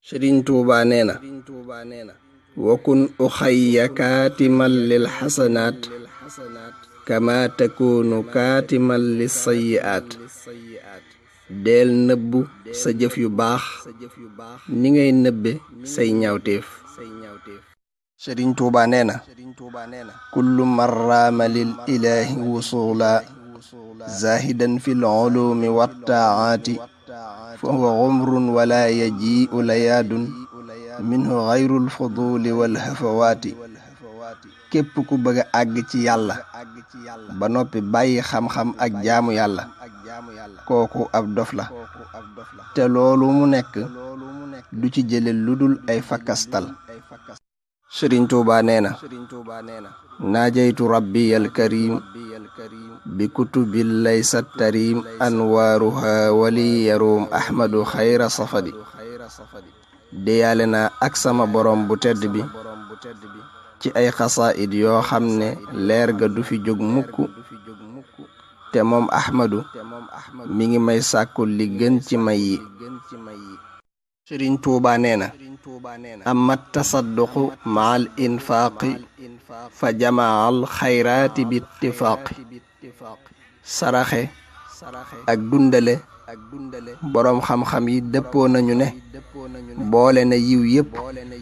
Sëriñ Tuubaa nee na wakun uxayya kaatiman lil xasanaat kama takuunu kaatiman lis sayyi'aat deel nëbbu sa jëf yu baax ni ngay nëbbe say ñawteef. Sëriñ Tuubaa nee na kullu man raama lil ilaahi wusuula zaahidan fil uluumi wattaaati fa huwa xumrun wala yajii'u layaadun minhu xayrul fuduuli wal hafawaati. képp ku bëgg a àgg ci yàlla ba noppi bàyyi xam-xam ak jaamu yàlla kooku ab dof la te loolu mu nekk du ci jële ludul ay fakkastal. Sëriñ Tuubaa nee na naajaytu rabbiyal karim bi kutubil laysat tarim anwaaruha wali yarum ahmadu xayra safadi. deyaale naa ak sama borom bu tedd bi ci ay xasaayid yoo xam ne leer ga du fi jóg mukk te moom ahmadu mi ngi may sàkkul li gën ci may yi. Sëriñ Tuubaa nee na amma tasadduqu maal infaaqi fa jamaal xayraati bi ittifaaqi. saraxe ak dundale boroom xam-xam yi dëppoo nañu ne boole na yiw yépp